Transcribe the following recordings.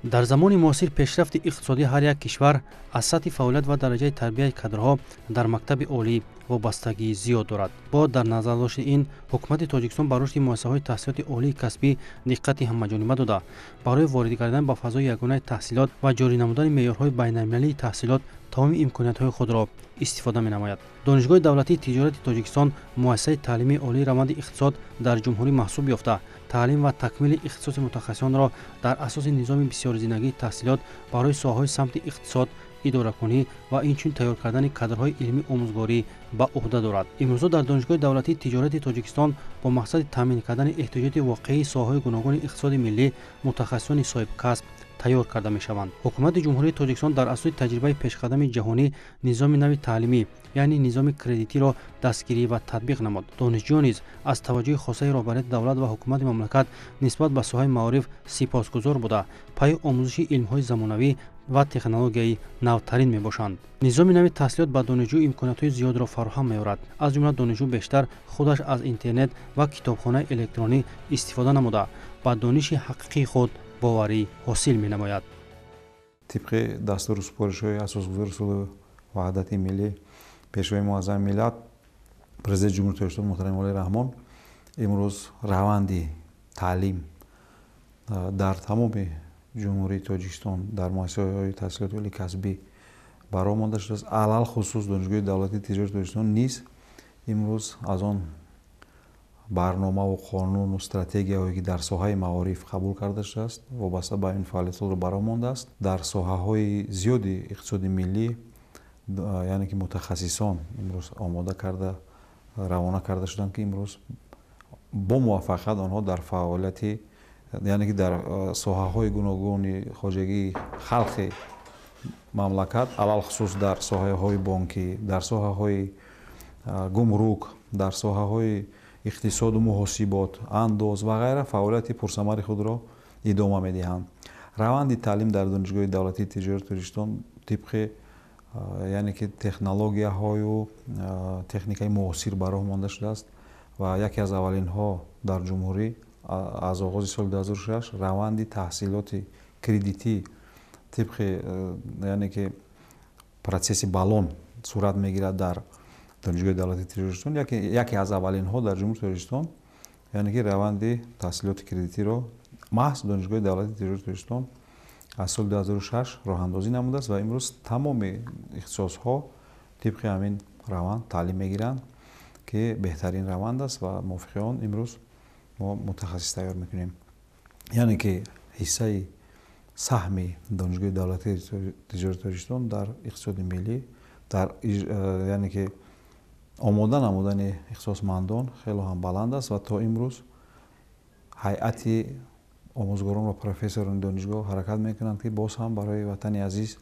Дар замони муосир пешрафти иқтисодии ҳар як кишвар аз сатҳи фаъолият ва дараҷаи тарбияи кадрҳо дар мактаби олӣ вобастагии зиёд дорад. Бо дар назар дошти ин, ҳукумати Тоҷикистон ба рушди муассисаҳои таҳсилоти олии касбӣ диққати ҳамаҷониба дода, барои ворид кардан ба фазои ягонаи таҳсилот ва ҷорӣ намудани меъёрҳои байналмилалии таҳсилот тамоми имкониятҳои худро истифода менамояд. Донишгоҳи давлатии тиҷорати Тоҷикистон муассисаи таълимии олии раванди иқтисод дар ҷумҳурӣ маҳсуб ёфта, таълим ва такмили ихтисоси мутахассисонро дар асоси низоми бисёрзинагии таҳсилот барои соҳаҳои самти иқтисод, идоракунӣ ва инчунин тайёр кардани кадрҳои илмии омӯзгорӣ ба ӯҳда дорад. Имрӯзо дар Донишгоҳи давлатии тиҷорати Тоҷикистон бо мақсади таъмин кардани эҳтиёҷоти воқеии соҳаҳои гуногуни иқтисоди миллӣ мутахассисони соҳибкасб тайёр карда мешаванд. Ҳукумати Ҷумҳурии Тоҷикистон дар асоси таҷрибаи пешқадами ҷаҳонӣ низоми нави таълимӣ, яъне низоми кредитиро дастгирӣ ва татбиқ намуд. Донишҷӯён низ аз таваҷҷӯҳи хосаи роҳбарияти давлат ва ҳукумати мамлакат нисбат ба соҳаи маориф сипосгузор буда, пайи омӯзиши илмҳои замонавӣ ва технологияи навтарин мебошанд. Низоми нави таҳсилот ба донишҷӯ имкониятҳои зиёдро фароҳам меорад. Аз ҷумла донишҷӯ бештар худаш аз интернет ва китобхонаи электронӣ истифода намуда, ба дониши ҳақиқии худ боварӣ ҳосил менамояд. Тибқи дастуру супоришҳои асосгузори сулҳу ваҳдати миллӣ, пешвои муаззами миллат, Президенти Ҷумҳурии Тоҷикистон муҳтарам Эмомалӣ Раҳмон, имрӯз раванди таълим дар тамоми Ҷумҳурии Тоҷикистон дар муассисаҳои таҳсилоти олии касбӣ ба роҳ монда шудааст. Алалхусус Донишгоҳи давлатии тиҷорати Тоҷикистон низ имрӯз аз он барномаву қонуну стратегияҳое, ки дар соҳаи маориф қабул карда шудааст, вобаста ба ин фаъолиятҳоро ба роҳ мондааст. Дар соҳаҳои зиёди иқтисоди миллӣ, яъне ки мутахассисон имрӯз омода карда равона карда шуданд, ки имрӯз бо муваффақият онҳо дар фаъолияти, яъне ки дар соҳаҳои гуногуни хоҷагии халқи мамлакат, алалхусус дар соҳаҳои бонкӣ, дар соҳаҳои гумрук, дар соҳаҳои иқтисоду муҳосибот, андоз ва ғайра фаъолияти пурсамари худро идома медиҳанд. Раванди таълим дар Донишгоҳи давлатии тиҷорати Тоҷикистон тибқи, яъне ки технологияҳою техникаи муосир ба роҳ монда шудааст ва яке аз аввалинҳо дар ҷумҳурӣ аз оғози соли 2006 раванди таҳсилоти кредитӣ тибқи, яъне ки процесси Болон сурат мегирад дар Донишгоҳи давлатии тиҷорати Тоҷикистон. Яке аз аввалинҳо дар Ҷумҳурии Тоҷикистон, яъне ки раванди таҳсилоти кредитиро маҳз Донишгоҳи давлатии тиҷорати Тоҷикистон аз соли 2006 роҳандозӣ намудааст ва имрӯз тамоми ихтисосҳо тибқи ҳамин раванд таълим мегиранд, ки беҳтарин раванд аст ва мувофиқи он имрӯз мо мутахассис тайёр мекунем. Яъне ки ҳиссаи саҳми Донишгоҳи давлатии тиҷорати Тоҷикистон дар иқтисоди миллӣ, дар, яъне ки омода намудани ихтисосмандон хело ҳам баланд аст ва то имрӯз ҳайати омӯзгорон ва профессорони донишгоҳ ҳаракат мекунанд, ки боз ҳам барои ватани азиз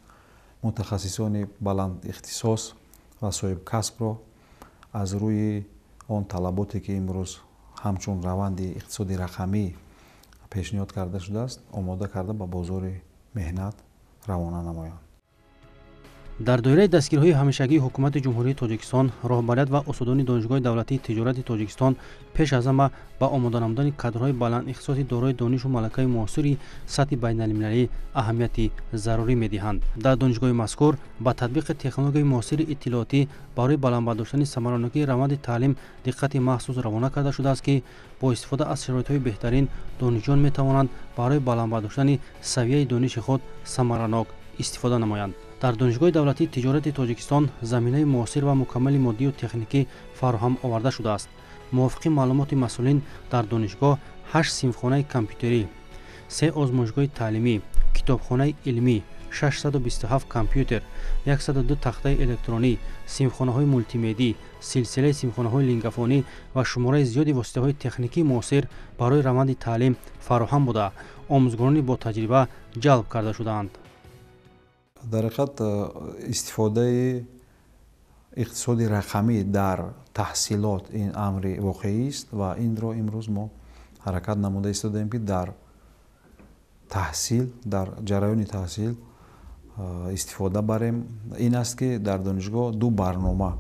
мутахассисони баланд ихтисос ва соҳибкасбро аз рӯи он талаботе, ки имрӯз ҳамчун раванди иқтисоди рақамӣ пешниҳод карда шудааст, омода карда ба бозори меҳнат равона намоянд. Дар доираи дастгириҳои ҳамешагии ҳукумати Ҷумҳурии Тоҷикистон, роҳбарият ва устодони Донишгоҳи давлатии тиҷорати Тоҷикистон пеш аз ҳама ба омода намудани кадрҳои баландихтисоси дорои донишу малакаи муосири сатҳи байналмилалӣ аҳамияти зарурӣ медиҳанд. Дар донишгоҳи мазкур ба татбиқи технологияи муосири иттилоотӣ барои баланд бардоштани самаранокии раванди таълим диққати махсус равона карда шудааст, ки бо истифода аз шароитҳои беҳтарин донишҷӯён метавонанд барои баланд бардоштани савияи дониши худ самаранок истифода намоянд. Дар Донишгоҳи давлатии тиҷорати Тоҷикистон заминаи муосир ва мукаммали моддию техникӣ фароҳам оварда шудааст. Мувофиқи маълумоти масъулин, дар донишгоҳ ҳашт синфхонаи компютерӣ, се озмоишгоҳи таълимӣ, китобхонаи илмӣ, 627 компютер, 102 тахтаи электронӣ, синфхонаҳои мултимедӣ, силсилаи синфхонаҳои лингафонӣ ва шумораи зиёди воситаҳои техникии муосир барои раванди таълим фароҳам буда, омӯзгорони ботаҷриба ҷалб карда шудаанд. Дар ҳақиқат, истифодаи иқтисоди рақамӣ дар таҳсилот ин амри воқеист ва инро имрӯз мо ҳаракат намуда истодаем, ки дар таҳсил, дар ҷараёни таҳсил истифода барем. Ин аст, ки дар донишгоҳ ду барнома,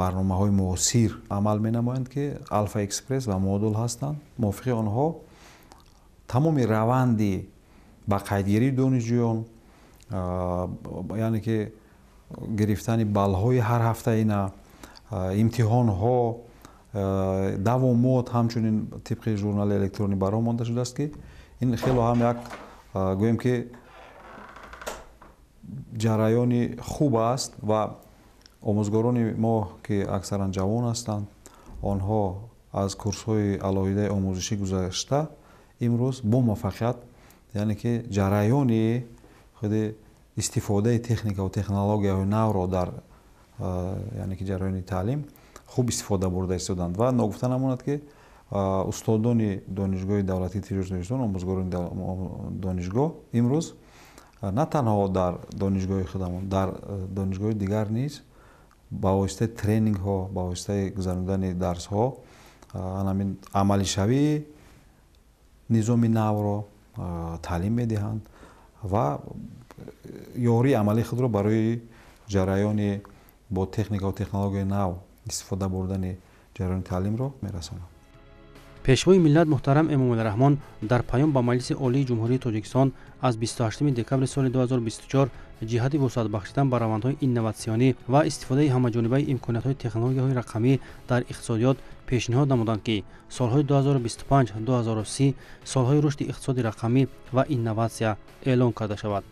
барномаҳои муосир амал менамоянд, ки Алфа Экспресс ва Модул ҳастанд. Мувофиқи онҳо тамоми раванди Ба қайдгирии донишҷӯён, яъне ки гирифтани баллҳои ҳар ҳафтаина, имтиҳонҳо, давомот ҳамчунин тибқи журнали электронӣ ба роҳ монда шудааст, ки ин хело ҳам як, гӯем ки, ҷараёни хуб аст. Ва омӯзгорони мо, ки аксаран ҷавон ҳастанд, онҳо аз курсҳои алоҳидаи омӯзишӣ гузашта, имрӯз бо муваффақият, яъне ки ҷараёни худи истифодаи техникаву технологияҳои навро дар, яъне ки, ҷараёни таълим хуб истифода бурда истоданд. Ва ногуфта намонад, ки устодони Донишгоҳи давлатии тиҷорати Тоҷикистон, омӯзгорони донишгоҳ имрӯз на танҳо дар донишгоҳи худамон, дар донишгоҳи дигар низ ба воситаи тренингҳо, ба воситаи гузарондани дарсҳо анамин амалишавии низоми навро таълим медиҳанд ва ёрии амалии худро барои ҷараёни бо техникаву технологияи нав истифода бурдани ҷараёни таълимро мерасонанд. Пешвои миллат муҳтарам Эмомалӣ Раҳмон дар паём ба Маҷлиси Олии Ҷумҳурии Тоҷикистон аз 28 декабри соли 2024 ҷиҳати вусъат бахшидан ба равандҳои инноватсионӣ ва истифодаи ҳамаҷонибаи имкониятҳои технологияҳои рақамӣ дар иқтисодиёт пешниҳод намуданд, ки солҳои 2025-2030 солҳои рушди иқтисоди рақамӣ ва инноватсия эълон карда шавад.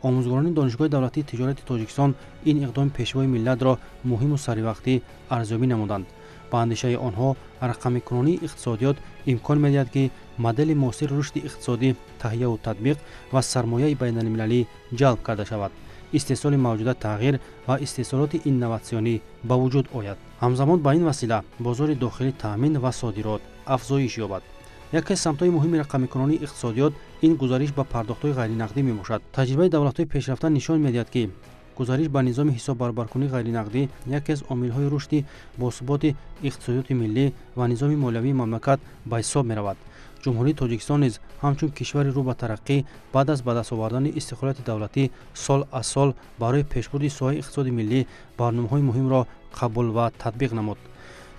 Омӯзгорони Донишгоҳи давлатии тиҷорати Тоҷикистон ин иқдоми пешвои миллатро муҳиму саривақтӣ арзёбӣ намуданд. Ба андешаи онҳо, рақамикунонии иқтисодиёт имкон медиҳад, ки модели муосири рушди иқтисодӣ таҳияву татбиқ ва сармояи байналмилалӣ ҷалб карда шавад, истеҳсоли мавҷуда тағйир ва истеҳсолоти инноватсионӣ ба вуҷуд ояд. Ҳамзамон ба ин васила бозори дохилӣ таъмин ва содирот афзоиш ёбад. Яке аз самтҳои муҳими рақамикунонии иқтисодиёт ин гузариш ба пардохтҳои ғайринақдӣ мебошад. Таҷрибаи давлатҳои пешрафта нишон медиҳад, ки гузариш ба низоми ҳисоббаробаркунии ғайринақдӣ яке аз омилҳои рушди босуботи иқтисодиёти миллӣ ва низоми молиявии мамлакат ба ҳисоб меравад. Ҷумҳурии Тоҷикистон низ ҳамчун кишвари рӯ ба тараққӣ баъд аз ба даст овардани истиқлолияти давлатӣ сол аз сол барои пешбурди соҳаи иқтисоди миллӣ барномаҳои муҳимро қабул ва татбиқ намуд.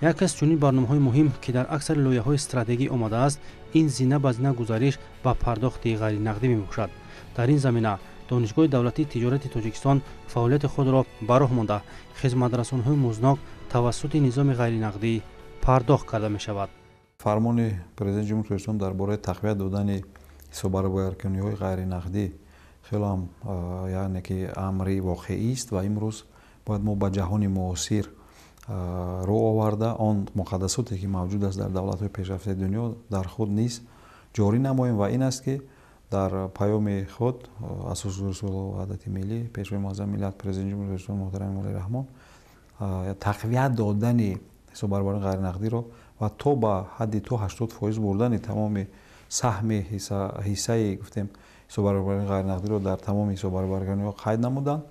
Яке аз чунин барномаҳои муҳим, ки дар аксари лоиҳаҳои стратегӣ омадааст, ин зина ба зина гузариш ба пардохти ғайринақдӣ мебошад. Дар ин замина Донишгоҳи давлатии тиҷорати Тоҷикистон фаъолияти худро ба роҳ монда, хизматрасониҳои музднок тавассути низоми ғайринақдӣ пардохт карда мешавад. Фармони Президенти Ҷумҳурии Тоҷикистон дар бораи тақвият додани ҳисоббаробаркуниҳои ғайринақдӣ хело ҳам, яъне ки, амри воқеист ва имрӯз бояд мо ба ҷаҳони муосир рӯ оварда, он муқаддасоте, ки мавҷуд аст дар давлатҳои пешрафтаи дунё, дар худ низ ҷорӣ намоем. Ва ин аст, ки дар паёми худ Асосгузори сулҳу ваҳдати миллӣ, Пешвои муаззами миллат, Президенти Ҷумҳурии Тоҷикистон муҳтарам Эмомалӣ Раҳмон тақвият додани ҳисоббаробарии ғайринақдиро ва то ба ҳадди то 80% бурдани тамоми саҳми ҳиссаи, гуфтем, ҳисоббаробарии ғайринақдиро дар тамоми ҳисоббаробаркуниҳо қайд намуданд.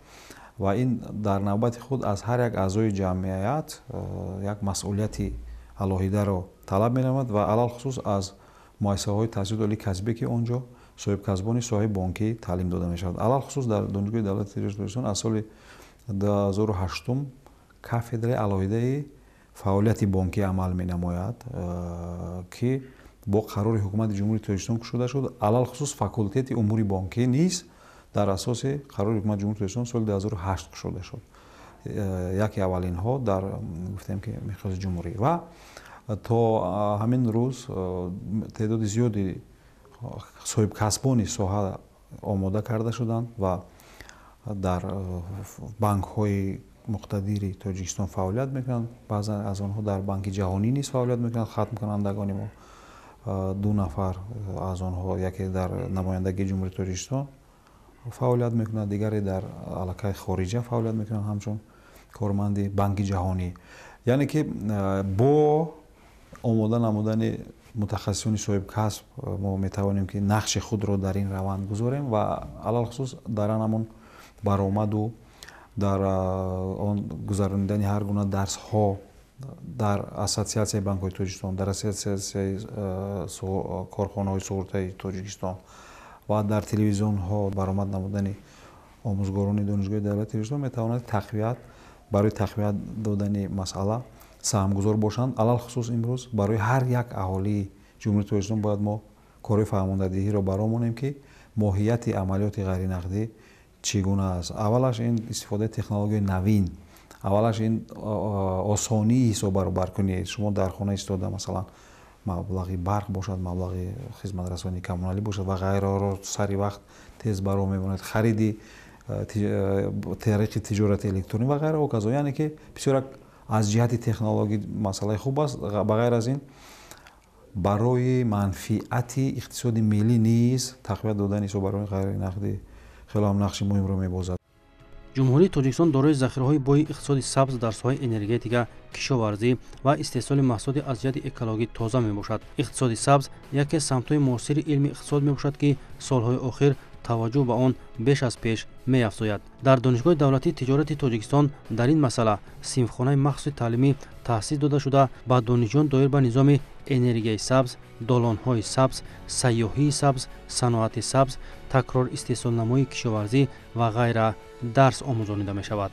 Ва ин дар навбати худ аз ҳар як аъзои ҷамъият як масъулияти алоҳидаро талаб менамояд ва алалхусус аз муассисаҳои таҳсилоти олии касбӣ, ки он ҷо соҳибкасбони соҳаи бонкӣ таълим дода мешавад. Алалхусус дар Донишгоҳи давлати тиҷорати Тоҷикистон аз соли 2008 кафедраи алоҳидаи фаъолияти бонкӣ амал менамояд, ки бо қарори Ҳукумати Ҷумҳурии Тоҷикистон кушода шуд. Алалхусус факултети умури бонкӣ низ дар асоси қарори Ҳукумати Ҷумҳурии Тоҷикистон соли 2008 кушода шуд, яке аввалинҳо дар, гуфтем ки, миқёси ҷумҳурӣ. Ва то ҳамин рӯз теъдоди зиёди соҳибкасбони соҳа омода карда шуданд ва дар банкҳои муқтадири Тоҷикистон фаъолият мекунанд. Баъзан аз онҳо дар Банки Ҷаҳонӣ низ фаъолият мекунанд. Хатмкунандагони мо, ду нафар аз онҳо, яке дар намояндагии Ҷумҳурии Тоҷикистон фаъолият мекунад, дигаре дар аллакай хориҷа фаъолият мекунанд ҳамчун корманди Банки Ҷаҳонӣ. Яъне ки бо омода намудани мутахассисони соҳибкасб мо метавонем, ки нақши худро дар ин раванд гузорем ва алалхусус дар ҳамон баромаду дар он гузаронидани ҳар гуна дарсҳо дар Ассотсиатсияи банкҳои Тоҷикистон, дар Ассотсиатсияи корхонаҳои суғуртаи Тоҷикистон ва дар телевизионҳо баромад намудани омӯзгорони Донишгоҳи давлати Тоҷикистон метавонад тақвият барои тақвият додани масъала саҳмгузор бошанд. Алалхусус имрӯз барои ҳар як аҳолии Ҷумҳурии Тоҷикистон бояд мо корҳои фаҳмондадиҳиро баромонем, ки Моҳияти амалиёти ғайринақдӣ чӣ гуна аст? Аввалаш ин истифодаи технологияи навин, аввалаш ин осонии ҳисоббаробаркунӣ. Шумо дар хона истода, масалан, маблағи барқ бошад, маблағи хизматрасонии коммуналӣ бошад ва ғайраро сари вақт тез баро мемонад, хариди тариқи тиҷорати электронӣ ва ғайра оказо. Яъне ки бисёр аз ҷиҳати технологӣ масъалаи хуб аст. Ба ғайр аз ин, барои манфиати иқтисоди миллӣ низ тақвият додани ҳисоббаробарии ғайринақдӣ хеле ҳам нақши муҳимро мебозад. Ҷумҳурии Тоҷикистон дорои захираҳои бои иқтисоди сабз дар соҳаи энергетика, кишоварзӣ ва истеҳсоли маҳсулоти аз ҷиҳати экологӣ тоза мебошад. Иқтисоди сабз яке аз самтҳои муосири илми иқтисод мебошад, ки солҳои охир таваҷҷӯҳ ба он беш аз пеш меафзояд. Дар Донишгоҳи давлатии тиҷорати Тоҷикистон дар ин масъала синфхонаи махсуси таълимӣ таъсис дода шуда, ба донишҷӯён доир ба низоми энергияи сабз, долонҳои сабз, сайёҳии сабз, саноати сабз, такрор истеҳсолнамоии кишоварзӣ ва ғайра дарс омӯзонида мешавад.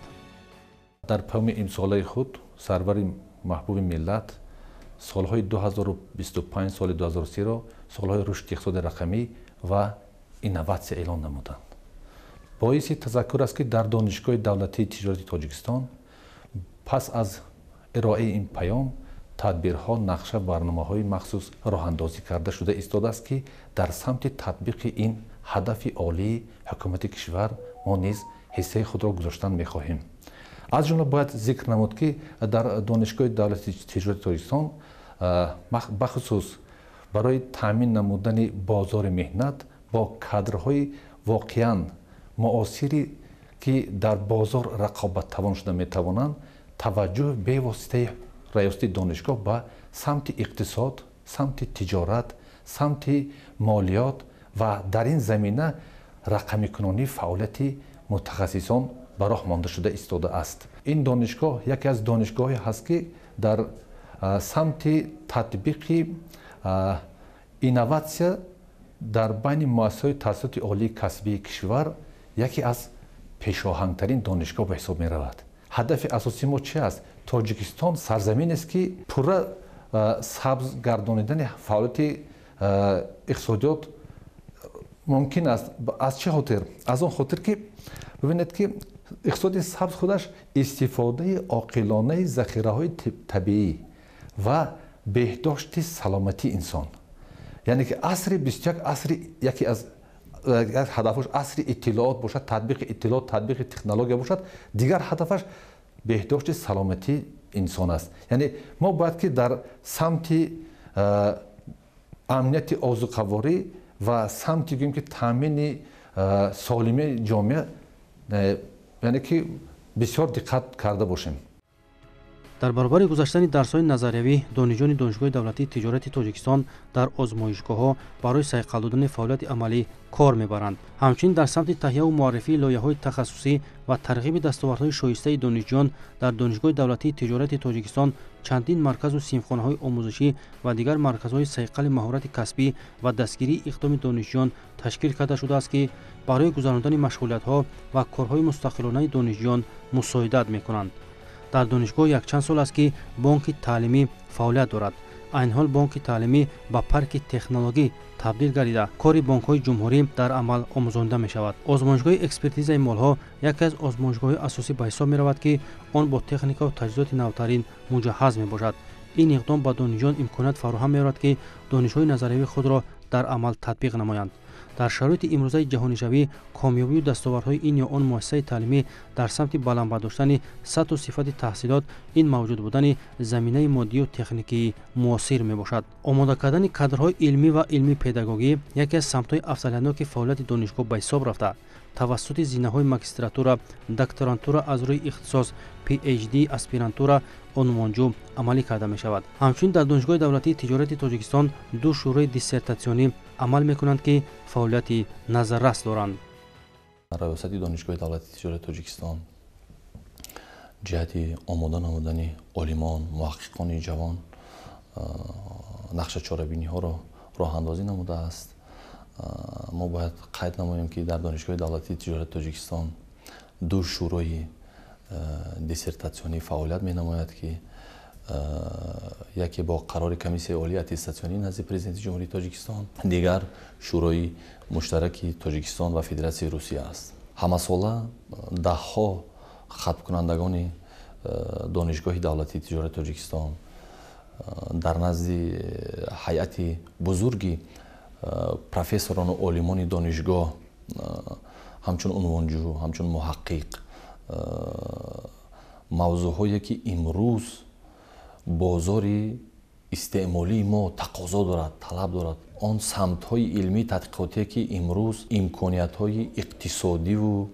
Дар паёми имсолаи худ сарвари маҳбуби миллат солҳои 2025 соли 2030-ро солҳои рушди иқтисоди рақамӣ ва инноватсия эълон намуданд. Боиси тазаккур аст, ки дар Донишгоҳи давлатии тиҷорати Тоҷикистон пас аз ироаи ин паём тадбирҳо, нақша, барномаҳои махсус роҳандозӣ карда шуда истодааст, ки дар самти татбиқи ин ҳадафи олии ҳукумати кишвар мо низ ҳиссаи худро гузоштан мехоҳем. Аз ҷумла бояд зикр намуд, ки дар Донишгоҳи давлатии тиҷорати Тоҷикистон бахусус барои таъмин намудани бозори меҳнат бо кадрҳои воқеан муосире, ки дар бозор рақобаттавон шуда метавонанд, таваҷҷӯҳ бевоситаи раёсати донишгоҳ ба самти иқтисод, самти тиҷорат, самти молиёт ва дар ин замина рақамикунонии фаъолияти мутахассисон ба роҳ монда шуда истодааст. Ин донишгоҳ яке аз донишгоҳе ҳаст, ки дар самти татбиқи инноватсия дар байни муассисаҳои таҳсилоти олии касбии кишвар яке аз пешоҳангтарин донишгоҳ ба ҳисоб меравад. Ҳадафи асосии мо чи аст? Тоҷикистон сарзаминест, ки пурра сабз гардонидани фаъолияти иқтисодиёт мумкин аст. Аз чӣ хотир? Аз он хотир, ки бибинед, ки иқтисоди сабз худаш истифодаи оқилонаи захираҳои табиӣ ва беҳдошти саломатии инсон. Яъне ки асри 21 асри яке аз ҳадафҳош асри иттилоот бошад, татбиқи иттилоот, татбиқи технология бошад, дигар ҳадафаш беҳдошти саломатии инсон аст. Яъне мо бояд ки дар самти амнияти озуқаворӣ ва самти, гӯем ки, таъмини солимии ҷомеа, яъне ки бисёр диққат карда бошем. Дар баробари гузаштани дарсҳои назариявӣ, донишҷӯёни Донишгоҳи давлатии тиҷорати Тоҷикистон дар озмоишгоҳҳо барои сайқал додани фаъолияти амалӣ кор мебаранд. Ҳамчунин дар самти таҳияву муаррифии лоиҳаҳои тахассусӣ ва тарғиби дастовардҳои шоистаи донишҷӯён дар Донишгоҳи давлатии тиҷорати Тоҷикистон чандин марказу синфхонаҳои омӯзишӣ ва дигар марказҳои сайқали маҳорати касбӣ ва дастгирии иқдоми донишҷӯён ташкил карда шудааст, ки барои гузарондани машғулиятҳо ва корҳои мустақилонаи донишҷӯён мусоидат мекунанд. Дар донишгоҳ якчанд сол аст, ки бонки таълимӣ фаъолият дорад. Айни ҳол бонки таълимӣ ба парки технологӣ табдил гардида, кори бонкҳои ҷумҳурӣ дар амал омӯзонида мешавад. Озмоишгоҳи экспертизаи молҳо яке аз озмоишгоҳҳои асосӣ ба ҳисоб меравад, ки он бо техникаву таҷҳизоти навтарин муҷаҳҳаз мебошад. Ин иқдом ба донишҷӯён имконият фароҳам меорад, ки донишҳои назариявии худро дар амал татбиқ намоянд. Дар шароити имрӯзаи ҷаҳонишавӣ комёбию дастовардҳои ин ё он муассисаи таълимӣ дар самти баланд бардоштани сатҳу сифати таҳсилот ин мавҷуд будани заминаи моддию техникии муосир мебошад. Омода кардани кадрҳои илмӣ ва илмӣ-педагогӣ яке аз самтҳои афзалиятноки фаъолияти донишгоҳ ба ҳисоб рафта, тавассути зинаҳои магистратура, докторантура аз рӯи ихтисос, PhD, аспирантура, унвонҷӯ амалӣ карда мешавад. Ҳамчунин дар Донишгоҳи давлатии тиҷорати Тоҷикистон ду шӯрои диссертатсионӣ амал мекунанд, ки фаъолияти назаррас доранд. Раёсати Донишгоҳи давлатии тиҷорати Тоҷикистон ҷиҳати омода намудани олимон, муҳаққиқони ҷавон нақша чорабиниҳоро роҳандозӣ намудааст. Мо бояд қайд намоем, ки дар Донишгоҳи давлатии тиҷорати Тоҷикистон ду шӯрои диссертатсионӣ фаъолият менамояд, ки Яке бо қарори Комиссияи олии аттестатсионӣ назди Президенти Ҷумҳурии Тоҷикистон, дигар Шӯрои муштараки Тоҷикистон ва Федератсияи Русия аст. Ҳамасола даҳҳо хатмкунандагони Донишгоҳи давлатии тиҷорати Тоҷикистон дар назди ҳайати бузурги профессорону олимони донишгоҳ ҳамчун унвонҷӯ, ҳамчун муҳаққиқ мавзӯъҳое ки имрӯз бозори истеъмолии мо тақозо дорад, талаб дорад, он самтҳои илмии тадқиқотие ки имрӯз имкониятҳои иқтисодиву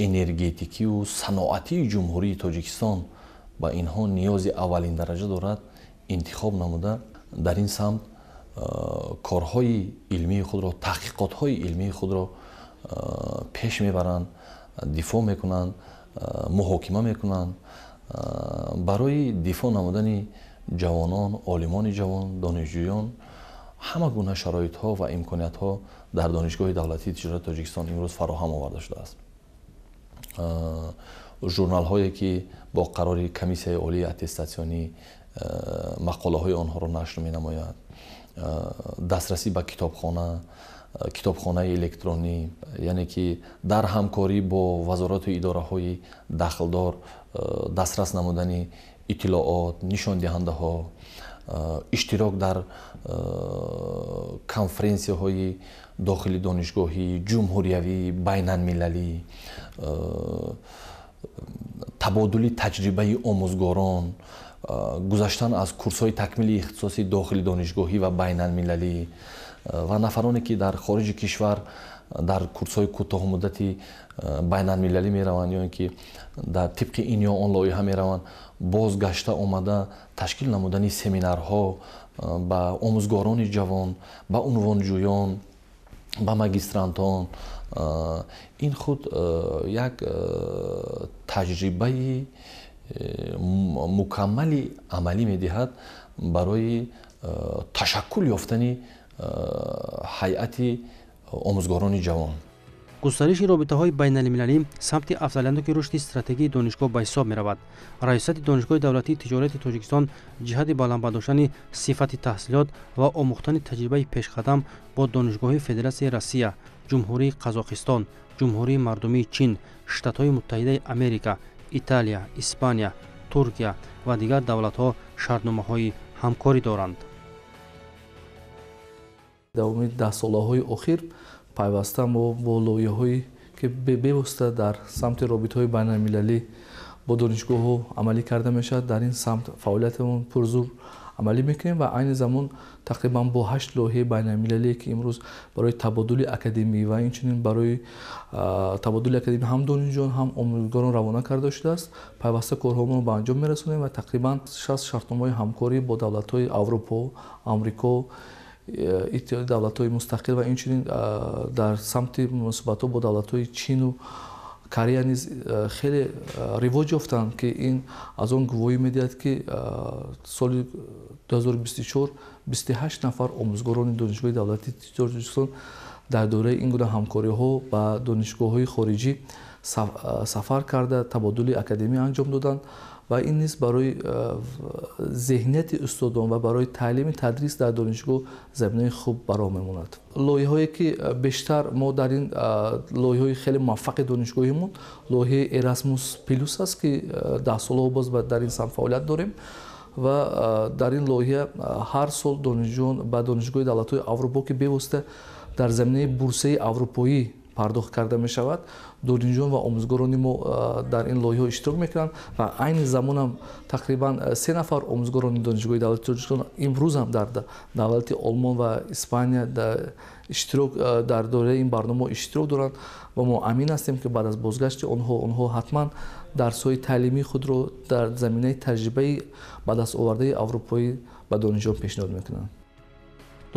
энергетикиву саноатии Ҷумҳурии Тоҷикистон ба инҳо ниёзи аввалин дараҷа дорад, интихоб намуда, дар ин самт корҳои илмии худро, таҳқиқотҳои илмии худро пеш мебаранд, дифоъ мекунанд, муҳокима мекунанд. Барои дифоъ намудани ҷавонон, олимони ҷавон, донишҷӯён ҳама гуна шароитҳо ва имкониятҳо дар Донишгоҳи давлатии тиҷорати Тоҷикистон имрӯз фароҳам оварда шудааст. Журналҳое ки бо қарори Комиссияи олии аттестатсионӣ мақолаҳои онҳоро нашр менамояд, дастрасӣ ба китобхона, китобхонаи электронӣ, яъне ки дар ҳамкорӣ бо вазорату идораҳои дахлдор дастрас намудани иттилоот, нишондиҳандаҳо, иштирок дар конференсияҳои дохили донишгоҳӣ, ҷумҳуриявӣ, байналмилалӣ, табодули таҷрибаи омӯзгорон, гузаштан аз курсҳои такмили ихтисоси дохили донишгоҳӣ ва байналмилалӣ ва нафароне ки дар хориҷи кишвар дар курсҳои кӯтоҳмуддати байналмилалӣ мераванд ё ин ки дар тибқи ин ё он лоиҳа мераванд, бозгашта омада ташкил намудани семинарҳо ба омӯзгорони ҷавон, ба унвонҷӯён, ба магистрантон, ин худ як таҷрибаи мукаммали амалӣ медиҳад барои ташаккул ёфтани ҳайати омӯзгорони ҷавон. Густариши робитаҳои байналмилалӣ самти афзалиятноки рушди стратегии донишгоҳ ба ҳисоб меравад. Раёсати Донишгоҳи давлатии тиҷорати Тоҷикистон ҷиҳати баланд бардоштани сифати таҳсилот ва омӯхтани таҷрибаи пешқадам бо донишгоҳҳои Федератсияи Россия, Ҷумҳурии Қазоқистон, Ҷумҳурии Мардумии Чин, Штатҳои Муттаҳидаи Америка, Италия, Испания, Туркия ва дигар давлатҳо шартномаҳои ҳамкорӣ доранд. Давоми даҳсолаҳои охир пайваста мо бо лоиҳаҳое ки бевосита дар самти робитаҳои байналмилалӣ бо донишгоҳҳо амалӣ карда мешавад, дар ин самт фаъолиятамон пурзур амалӣ мекунем ва айни замон тақрибан бо 8 лоиҳаи байналмилалие ки имрӯз барои табодули академӣ ва инчунин барои табодули академӣ ҳам донишҷӯён, ҳам омӯзгорон равона карда шудааст, пайваста корҳоамонро ба анҷом мерасонем ва тақрибан 60 шартномаҳои ҳамкорӣ бо давлатҳои Аврупо, Амрико, Иттиҳоди давлатҳои мустақил ва инчунин дар самти муносибатҳо бо давлатҳои Чину Корея низ хеле ривоҷ ёфтанд, ки ин аз он гувоҳӣ медиҳад, ки соли 2024 28 нафар омӯзгорони Донишгоҳи давлатии тиҷорати Тоҷикистон дар доираи ин гуна ҳамкориҳо ба донишгоҳҳои хориҷӣ сафар карда, табодули академӣ анҷом доданд ва ин низ барои зеҳнияти устодон ва барои таълими тадрис дар донишгоҳ заминаи хуб бароҳ мемонад. Лоиҳаҳое ки бештар мо дар ин лоиҳаҳои хеле муваффақи донишгоҳимон лоиҳаи Erasmus Plus аст, ки даҳсолаҳо боз дар ин самт фаъолият дорем ва дар ин лоиҳа ҳар сол донишҷӯён ба донишгоҳи давлатҳои Аврупо, ки бевосита дар заминаи бурсаи аврупоӣ пардохт карда мешавад, донишҷӯён ва омӯзгорони мо дар ин лоиҳаҳо иштирок мекунанд ва айни замонам тақрибан 3 нафар омӯзгорони Донишгоҳи давлатии Тоҷикистон имрӯз ҳам дар давлати Олмон ва Испания иштирок дар доираи ин барномаҳо иштирок доранд ва мо амин ҳастем, ки баъд аз бозгашти онҳо ҳатман дарсҳои таълимии худро дар заминаи таҷрибаи ба даст овардаи аврупоӣ ба донишҷӯён пешниҳод мекунанд.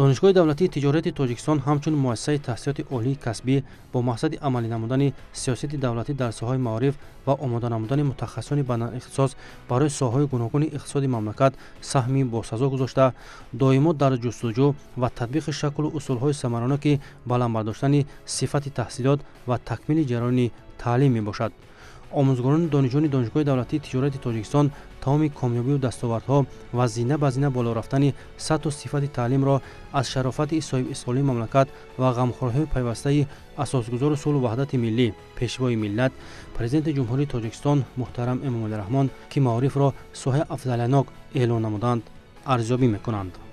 Донишгоҳи давлатии тиҷорати Тоҷикистон ҳамчун муассисаи таҳсилоти олии касбӣ бо мақсади амалӣ намудани сиёсати давлатӣ дар соҳаи маориф ва омода намудани мутахассисони баландихтисос барои соҳаҳои гуногуни иқтисоди мамлакат саҳми босазо гузошта, доимо дар ҷустуҷӯ ва татбиқи шаклу усулҳои самараноки баланд бардоштани сифати таҳсилот ва такмили ҷараёни таълим мебошад. Омӯзгорони донишҷӯёни Донишгоҳи давлатии тиҷорати Тоҷикистон тамоми комёбию дастовардҳо ва зина ба зина боло рафтани сатҳу сифати таълимро аз шарофати соҳибистиқлолии мамлакат ва ғамхориҳои пайвастаи асосгузори сулҳу ваҳдати миллӣ, Пешвои миллат, Президенти Ҷумҳурии Тоҷикистон муҳтарам Эмомалӣ Раҳмон, ки маорифро соҳаи афзалиятнок эълон намуданд, арзёбӣ мекунанд.